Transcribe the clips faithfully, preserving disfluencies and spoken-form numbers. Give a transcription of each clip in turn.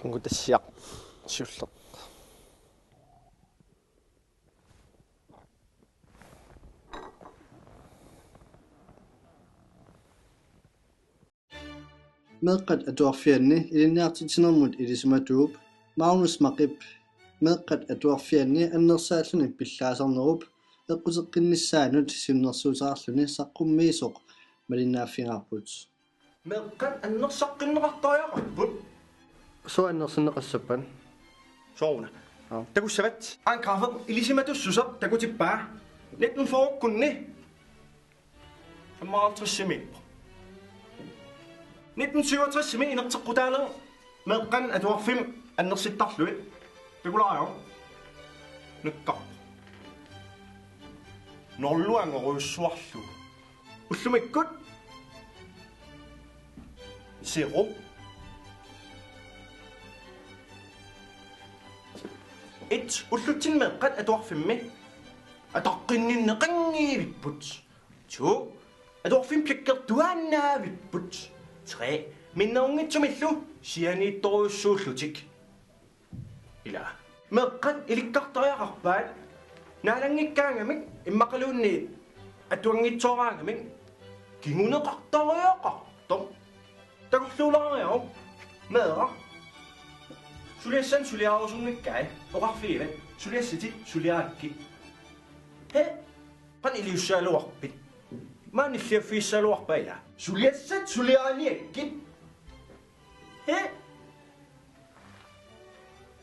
Lingutassiaq siulleq. Meeqqat Atuarfianni ilinniartitsinermut ilisimatuup Magnus Maqip Meeqqat Atuarfianni annersaalluni pillaasarnerup eqquteqqinnissaanut siunnersuuteqarluni saqqummiisoq malinnaaffigaarput. Meeqqat annersaqqinneqartariaqarput. Suut annersinneqassappat? Sooruna. Aa. Takussavat. Aangkaafeq ilisimatussuseq takutippaa. Nitten fyrrekkunni. Femoghalvtredsimi. Nitten syvogtresimi inerteqqutaaleq meeqqanut atuarfimmi annersittarlugit. Takulaariaruk. Nakkarpoq. Nullu angorujussuarlugu. Ullumikkut. Zero. Et, ullutsinni meeqqat atuarfimmi ataqqinninneqanngivipput. To, atuarfimmi piakkertuaannavipput. Tre, minnerunngitsumillu sianiittorujussuullutik. Ila. Meeqqat ilikkartariaqarpaat naalanngikkaangamik immaqaluunniit atuanngitsooraangamik kinguneqartariaqartoq. Takorluulaariaruk. Meeraq. Suliassanik suliarusunngikkai. Oqarfigivat: Suliassatit suliarakkit. He? Qanoq iliussagaluarpit? Maani nilliaffigissagaluarpat ila? Suliassat suliariniakkit. He?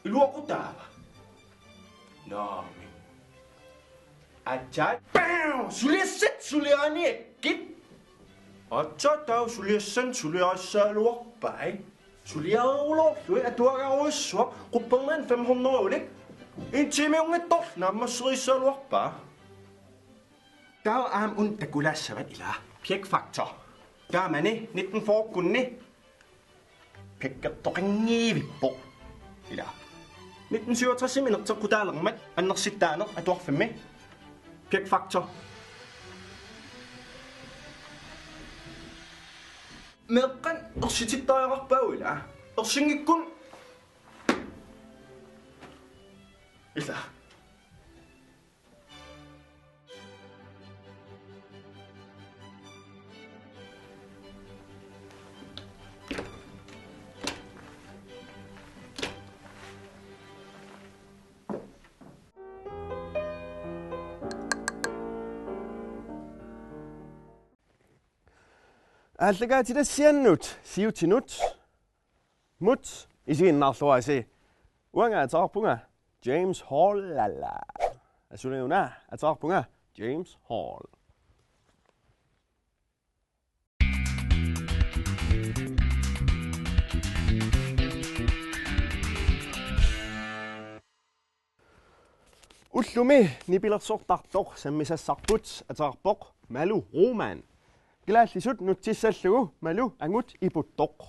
Iluaqutaava? Naamik. Aatsaat. Bam! Suliassat suliariniakkit. Aatsaat taava suliassanik suliarissagaluarpai. Suliareruloorlugit atuagarujussuaq quppernerani fem hundrede-ulik. En tiimiunngitsoq naammasserissagaluarpaa. Taava aamma una takulaassavat ila. Piak faktor. Taamani nitten fyrrekkunni piakkertoqanngivippoq. Ila. Nitten syvogtresimi inerteqqutaalermat annersittaaneq atuarfimmi. Piak faktor. Meeqqat ersitittariaqarpaat ila. Ersinngikkunik. Ila. Aallakaatitassiannut siutinut mut isiginnaarluarisi. Uanga ateqarpunga James Hall, lala. Asuli una ateqarpunga James Hall. Ullumi nipilersortartoq sammisassarput ateqarpoq Malu Roman. Kalaallisut nutsissallugu Malu angut iputtoq.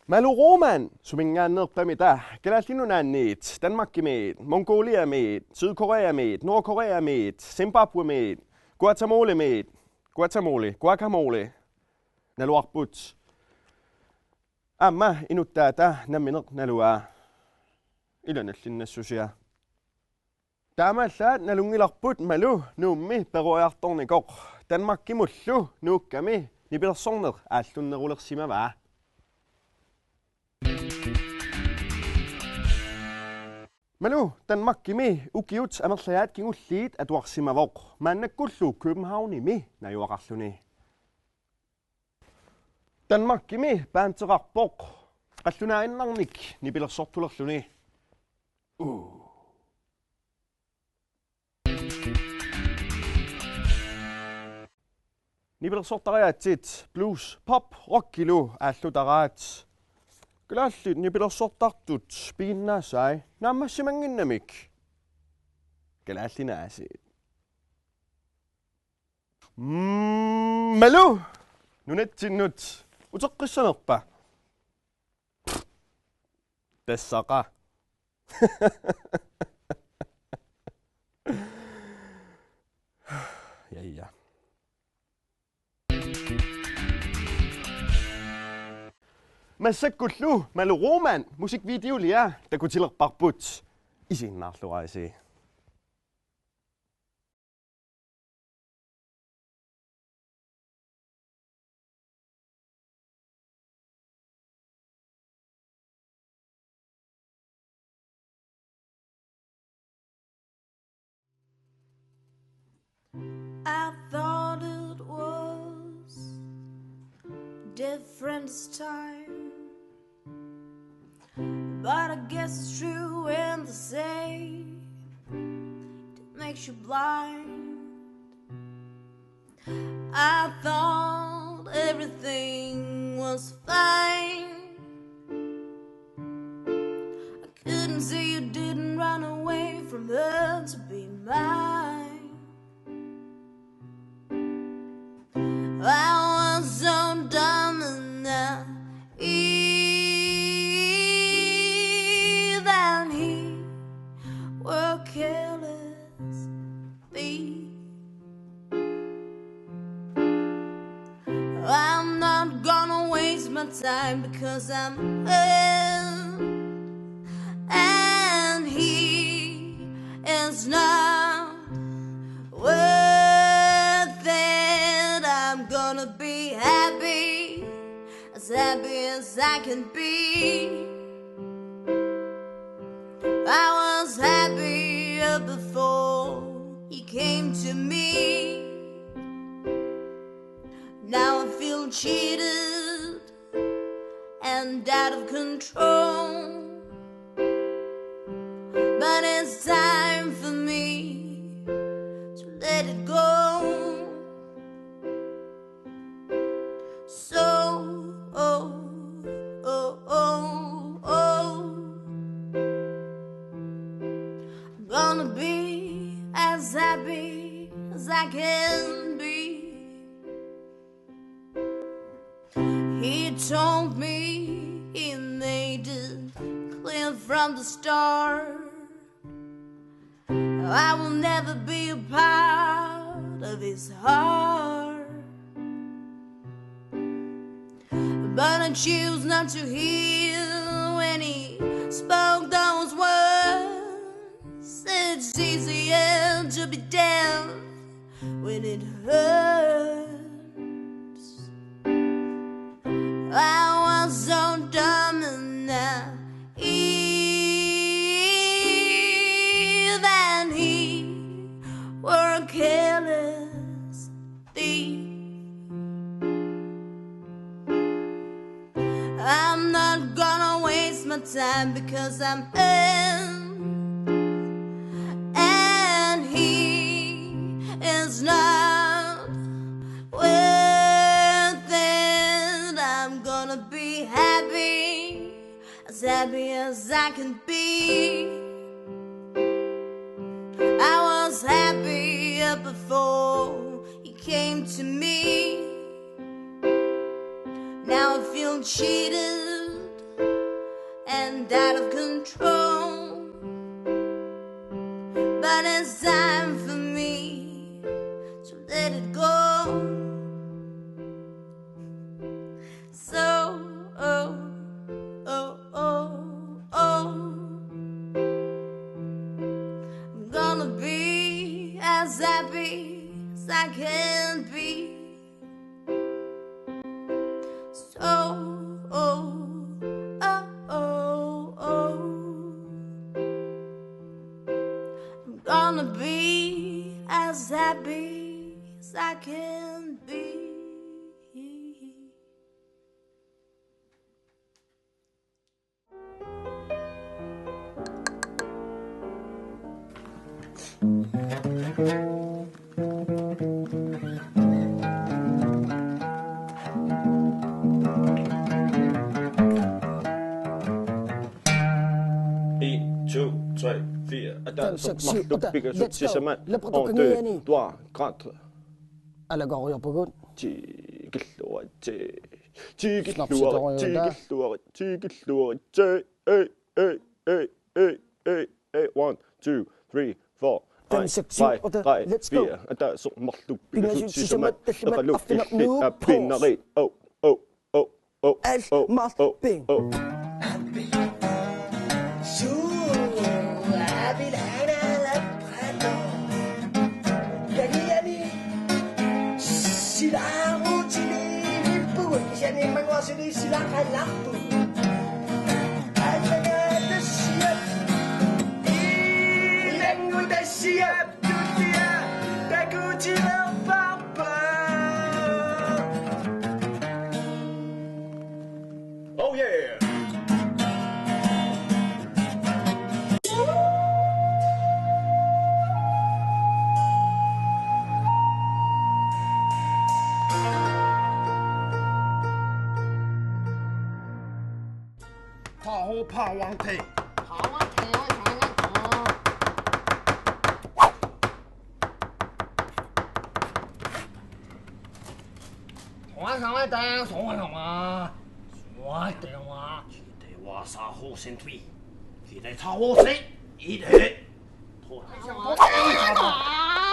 Malu Roman, suminngaanneerpamita? Kalaallit Nunaanniit, Danmarkimiit, Mongoliamiit, Sydkoreamiit, Nordkoreamiit, Zimbabwemiit, Guatemalamiit, Guatemala, guacamole, naluarput. Aamma inuttaata nammineq naluaa. Ila nallinnassusia. Taamaallaat nalunngilarput Malu Nuummi peroriartornikoq. Danmarkimullu nuukkami nipilersorneq aallunnerulersimavaa. Malu Danmarkimi ukiut amerlajaat kingulliit atuarsimavoq. Maannakkullu Københavnimi najugaqarluni. Danmarkimi bandeqarpoq. Qallunaaginnarnik nipilersortulerluni. Uh. Nipilersortariaatsit blues, pop, rockilu aallutaraat. Kalaallit nipilersortartut piginnaasai naammassimannginnamik. Kalaallit Nunaasiit. Mm, Malu! Nunatsinnut uteqqissanerpa? Tassaqa. Ja, ja. Massakkullu Malu Roman musikvideolia takutilerparput. Isiginnaarluarisi. I thought it was different this time, but I guess it's true when they say it makes you blind. I thought everything was fine. I couldn't see you didn't run away from her to be mine. I was so dumb and naive, and he were careless thief. I'm not gonna waste my time because I'm hurt, and he is not worth it. I'm gonna be happy, as happy as I can be. I was happier before he came to me. Now I feel cheated and out of control. But it's time for me to let it go. So, oh, oh, oh, oh. Gonna be as happy as I can be. He told me, he made it clear from the start, I will never be a part of his heart. But I choose not to hear when he spoke those words. It's easier to be deaf when it hurts. I was so dumb and naive, and he were Not gonna waste my time because I'm in, and he is not with it. I'm gonna be happy, as happy as I can be. I was happier before he came to me. Now I feel cheated and out of control. But it's time for me to let it go. So, oh, oh, oh, oh. I'm gonna be as happy as I can be. So, oh, oh, oh, oh. I'm gonna be as happy as I can be. En, to, tre, fire. Fem, seks, syv, otte. Let's go. Leppatokaniani. En, deux, trois, quatre. Alagoriorpugut. Tikilluaritsi. Tikilluaritsi. Tikilluaritsi. Tikilluaritsi. Ei, ei, ei, ei, ei, ei. One, two, three, four. Fem, seks, syv, otte. Let's go. Fire. Ata so marluk. Pingasut sisamat tallimat arfineq-luuk. Pinari. Oh, oh, oh, oh. Al oh, marl oh, ping. Oh. Suu, abilana la prado. Daniani. Silaarutini ippugut. Kisianni mannguarsuni silaaqallaarpugut. Allagaatassiap. Ilanngutassiap. Tuttia. Takutilerparpa. Oh yeah. Taho pawang te. Pawang te, oh, jangan, oh. Soa, soa, ta, soa, soa. Soa, te, wa. Te, wa, sa, ho, sen, tui. Ki, te, ta, ho, se. I, te. To, ta, soa, soa. Ni hao.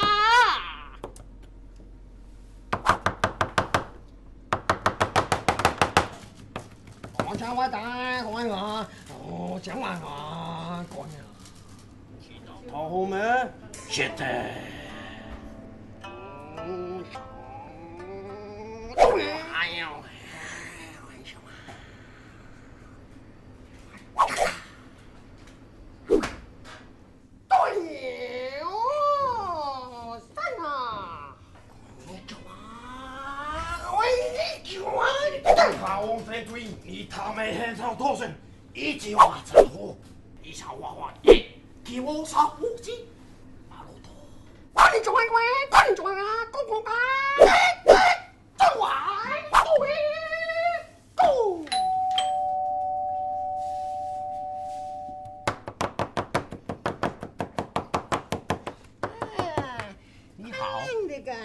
Hej, Annika.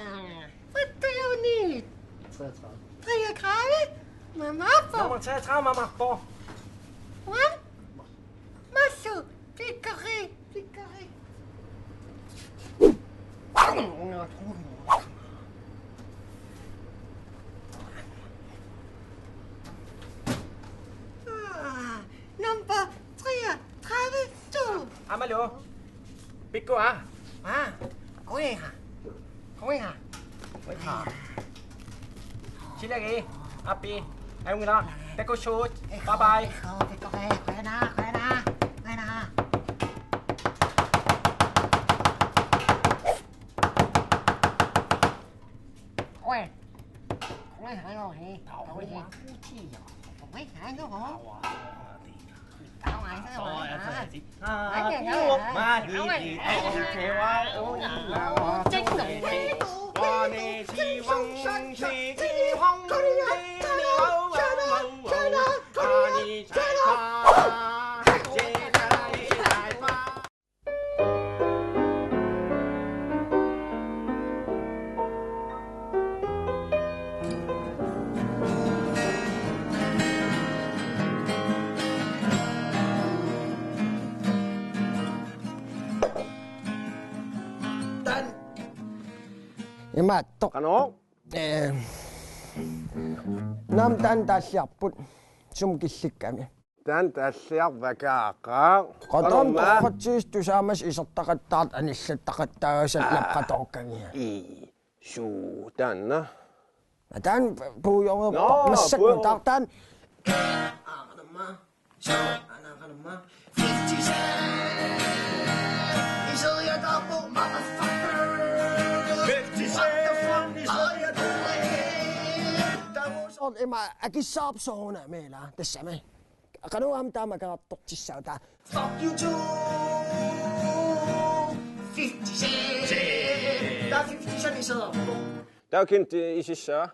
Hvad er det, ni? Treogtredive. Treogtredive? Mama på. Nummer treogtredive, mama på. Hvad? Masu, pikkeri, pikkeri. Ah, nummer treogtredive, to. Amalu. Pikku, ah. Ah, kuiha. Kuiha. Kuiha. Silagi. Api. Ayungila. Pikku shoot. Bye bye. Pikku, pikku, eh, kuiha, kuiha, kuiha. Oi. Oi, hang on, hey. Tao, oi, hey. Imaattoq. Qanoq? Eh, naamik, taanna taalliarput. Sumut killikkami? Taanna taalliarpakka. Qanoq? Qanoq? Torratigisut tusaamasut isertaqattaartut anillattaqattaartut. Aa. Naqqatoqqaanngilaat. Ii. Suu, taanna. Taanna puiorneq. Nå, massakkut puior-, taartaan. Aa, qanoq aamma. Suu, aa, qanoq aamma. Fifty Cent. Iseriataarpoq, motherfucker. Fifty Cent. What the fuck are you doing? Taava soorlu ima akissaarpoq soorunami ilaa, tassami. Qanoq aamma taama akerartortissavat taava. Fuck you too. Fifty Cent. Taava Fifty Cent iseriarpoq. Taava Kim isissava?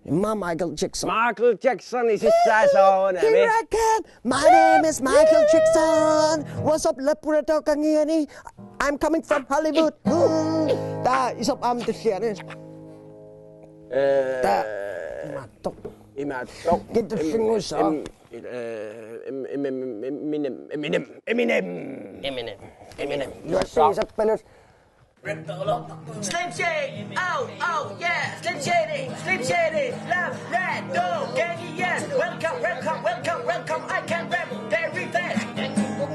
Immaqa Michael Jackson. Michael Jackson isissaa soorunami. Here I come. My name is Michael Jackson. What's up, Labradoor Kangiani? I'm coming from Hollywood. Ooh. Taava iserpoq aamma tulliani. Eh, taava imaattoq. Imaattoq. Kitullinnguussaaq. Em-, em-, eh, em-, em-, em-, em-, Eminem, Eminem, Eminem. Eminem, Eminem. Juassiisappalus. Slim Shady, oh, oh, yeah, Slim Shady, Slim Shady, Labrador, Gangi, yes. Welcome, welcome, welcome, welcome. I can rap very fast. Oh,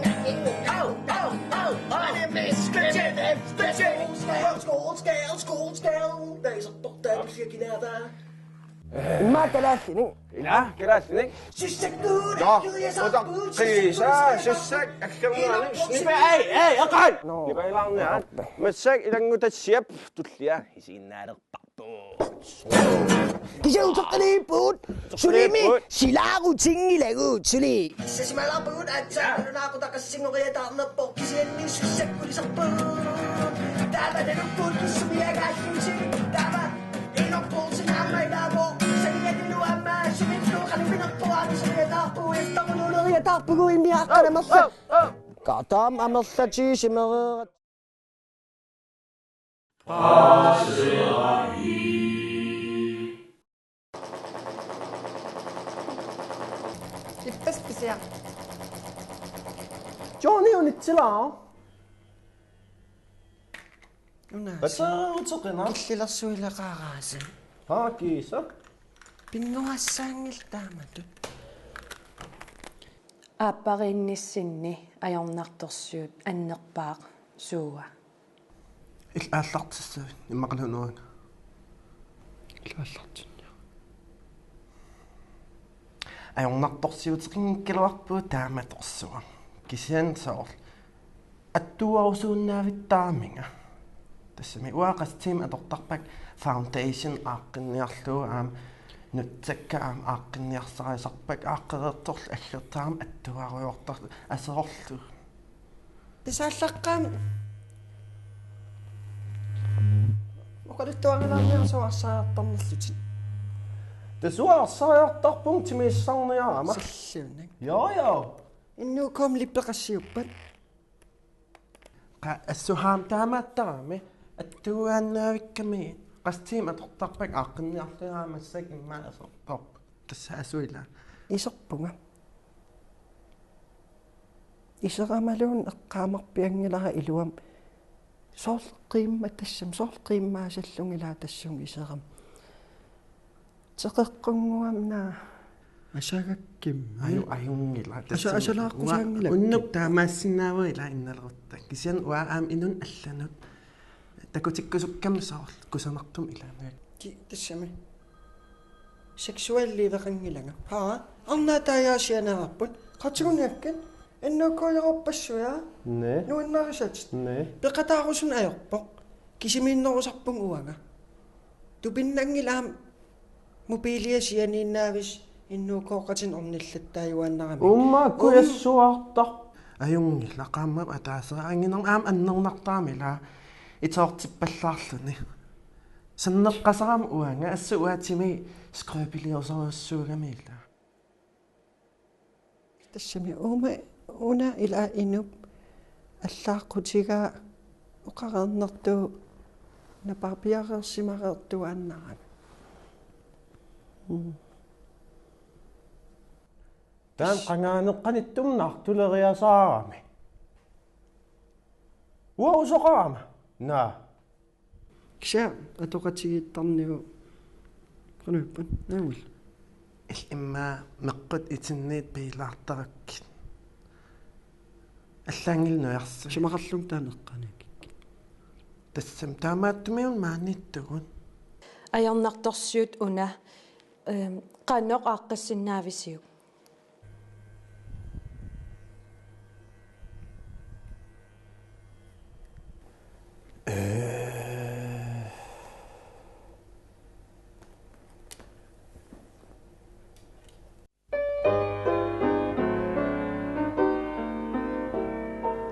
oh, oh, oh. My name is Slim Shady, Slim Shady. School, school, school, school, school. There's a book that you can have. Immaqa kalaallinik. Ila, kalaallinik. Sussakkuuna. Nå, utaqqisa, sussak, akkernaani. Nipa, ei, ei, aqagu. Nå. Nipailaarniarit. Massakkut ilanngutassiap tullia isiginnaalerparput. Kisianni uteqqiliipput. Sulimi silaarutinngilagut suli. Kissasimalaarpagut aatsaat nalunaaqutaq qassinngoriataarnerpoq kisianni sussakkulisarput. Taava nalukkut kissumiagaallusi. Taava Inorpuusi aamma ilaavoq, saniatilu aamma sumillu qanoq pinerpoq aamma saniataarpugut, efternuuleriataarpugut immiaqqanemersa. Oh, oh, oh. Kataam amerlatigisimeriaat. Ippassaq pisiaq. Johnny unitsila. Una. Pata uteqina. Killilersuileqaaraasi. Haa, kiisa. Pinnguassaanngilaq taamatut. Aappariinnissinni ajornartorsiut annerpaaq suua? Illit aallartissavit immaqalu uanga? Illit aallartinniaruk. Ajornartorsiuteqanngikkaluarpugut taamatorsuaq. Kisianni soorlu attuuarusuinnaavittaaminga. Tassami uanga qassit tiimit atortarpakka foundation aaqqinniarlugu aamma nutsakka aamma aaqqinniarsarisarpakka aaqqereersorlu aggertarama attuuarujoortarlugu aserorlugu. Tassa aallaqqaammut oqaluttuarilaarniarsuaq arsariartarnerlutit. Tassa uanga arsariartarpunga timissarniarama. Salluunnik. Jo, jo. N O K-mi lippeqassiuppat. Qa assut aamma taamaattarami attuuaannavikkami qassit tiimit atortarpakka aaqqinniarlugu aamma massakkut immaqa aserortarput. Tassa assut ila. Iserpunga. Iseramaluunniit eqqaamarpianngilara iluamik. Soorlu qiimmat tassami, soorlu qiimmaasallunga ilaa tassunga iserama. Teqeqqunnguamik naa. Asagakkimmi. Aju-, ajunngilaq. Asa-, tassami asalaaqqusaanngilakka. Uanga unnuk taamaassinnaavunga ilaa innalerutta. Kisianni uanga aamma inunnik allanut. Takutikkusukkamik soorlu kusanartumik ilaanngilanga. Ki-, tassami. Seksualiveqanngilanga. Haa, arnaat taajaasianeerput. Qatiguniakkit. N O K-jororpassuit, aa? Naa. Nuannarisatit. Naa. Peqataarusunik ajorpoq. Kisimiinnerusarpunga uanga. Tupinnanngilaq aamma mobilia sianiinnaavissi Innuukkooqatinnut ornillattaajuaannarami. Uumma kujassuartar. Ajunngilaq, qaammat ataaseq anginermi aamma annernartarami ilaa itoortippallaarluni. Sanneqqasarama uanga assut uatsimi skrøbeliusorujussuugami ilaa. Tassami uuma una ilaa inup allaaqqutigaa oqareernertut napaarpiareersimareertuaannarami. Mm. Taanna qangaaneqqanittumik nartuleriasaarami. Uanga usoqarama. Naa. Kisianni atoqatigiittarnigu qanuippat naamul. Illit immaqa meqqut itinniit piilaartarakkit. Allaanngilaq nujarsi. Isumaqarlunga taanna eqqaaniikkikka. Tassami taamaattumik maaniittugut. Ajornartorsiut una, ehm, qanoq aaqqissinnaavisiuk?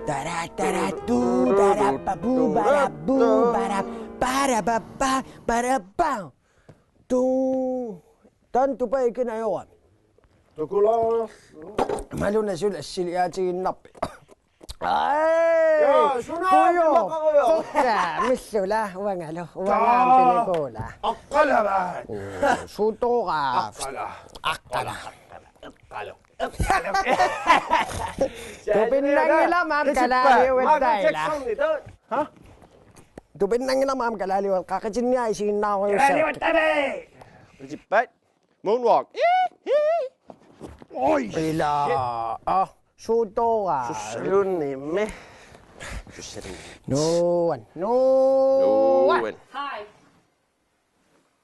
Tara, tara, tu, tara, pa, bu, bara, bu, bara, para, ba, ba, bara, ba. Tu. Taanna tupai ikinajorami. Tukulaarsu. Maluna suli assiliaatiginnarpit. Ai! Ja, suna Pujo. Maqarujo. Qukka, millula, uangalu, uangaam Jaa. Pinikula. Aqqalavaat. Oo, suutoora. Aqqala. Aqqala. Aqqala. Tupinnanngilaq aamma kalaaliugattaaq ilaa. Ha? Tupinnanngilaq aamma kalaaliugattaaq. Qaqitinniaq isiginnaarujussuuvoq. Kalaaliugattaaq. Qitippat. Moonwalk. Oi. Ilaa. Ah, suutoora. Sussalunniimmi. Sussalunniimmi. Nuan. Nuan. Nuan. Hi.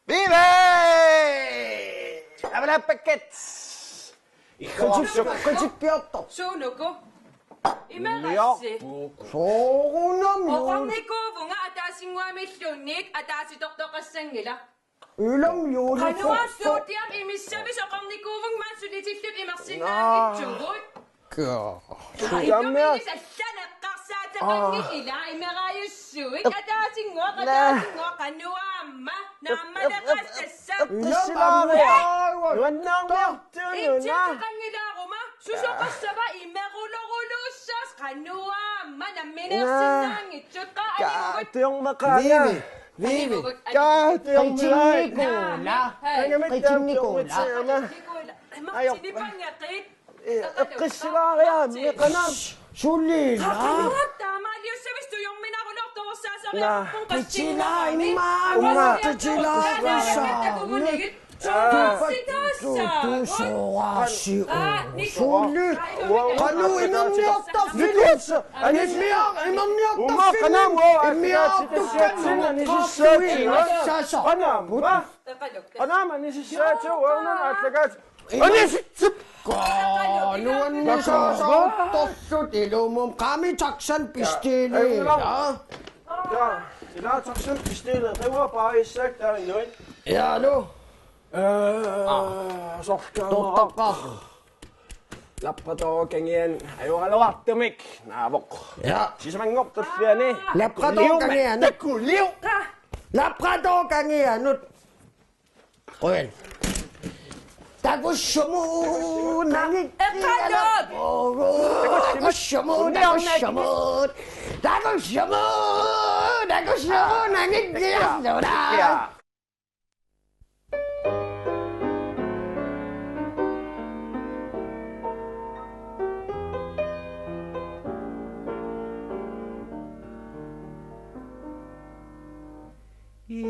Vive! Avalaappakkat. Qitip-, qitippiortoq. Suunuku. Imerassi. Soorunami. Oqarnikuuvunga ataasinnguamilluunniit ataasitortoqassanngilaq. Ilami juuli. Qanoq suutiam imissavis oqarnikuuvunga maani sulitillit imersinnaanngitsugut. Naa. Qa-, suutiammiaq. Inuminis allaneqqarsaateqanngilaq ilaa imeraajussuit. Ataasinnguaq, ataasinnguaq, qanoq aamma, naammaleqassassaaq. Eqqissilaariaruk. Nuannaarniartuununa. Itseqanngilaaruma, susoqassava imeruloruluussaas qanoq aamma nammineersinnaanngitsut. Qaa, qa-, aliugut. Tiormaqaanga. Vivi, Vivi. Qaa, tiormilai. Qitinnikula. Hei. Angamitta Qitinnikula. Tiormitsiama. Qitinnikula. Ajo. Martini pangaqit. Eh, eqqissilaariarammi qanoq. Sulila. Qanoq taamaaliussavissut tujorminaruloortoq orsaasariaqarput. Naa. Qitila immaqa. Umma. Qitila. Qitila. Tusarsi. Suli. Qanoq imerniartarfili. Anisiaq imerniartarfili. Umma qanam. Immiartukkat. Anisiaq. Qanam. Qanam anisiaq. Uunga allagaat. Anisitsip. Nuannisaasoortorsut ilumut qami taxan bestili. Ja. Ja. Ila taxan bestili. Qiva paissak taannuit. Ja, nu. Eh, sorkaama. Tottaqa. Labrador kangianut ajoraluartumik naavoq. Ja. Sisamanngortorliani. Labrador kangianut. Takuliu. Labrador kangianut. Qujan. Takussumut nangikkiarlugu. Takussumut, takussumut. Takussumut, takussumut nangikkiarlugu. Ja.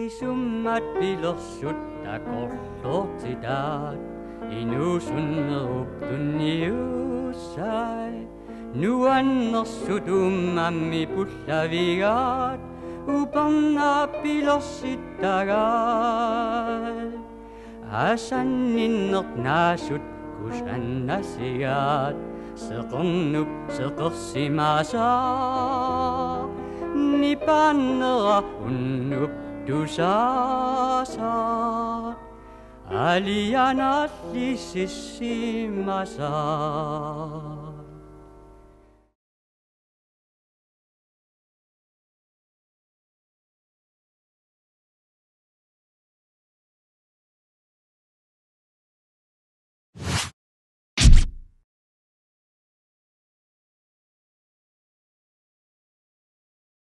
Isummat pilersut takorloortitaat, inuusunnerup tunniussai. Nuannersut uummammi pullavigaat, upernaap pilersittagaat. Asanninneq naasut kusannasigaat, seqernup seqersimasaa, nipaannera unnup tusaasaa. Alianarli sissimasaa.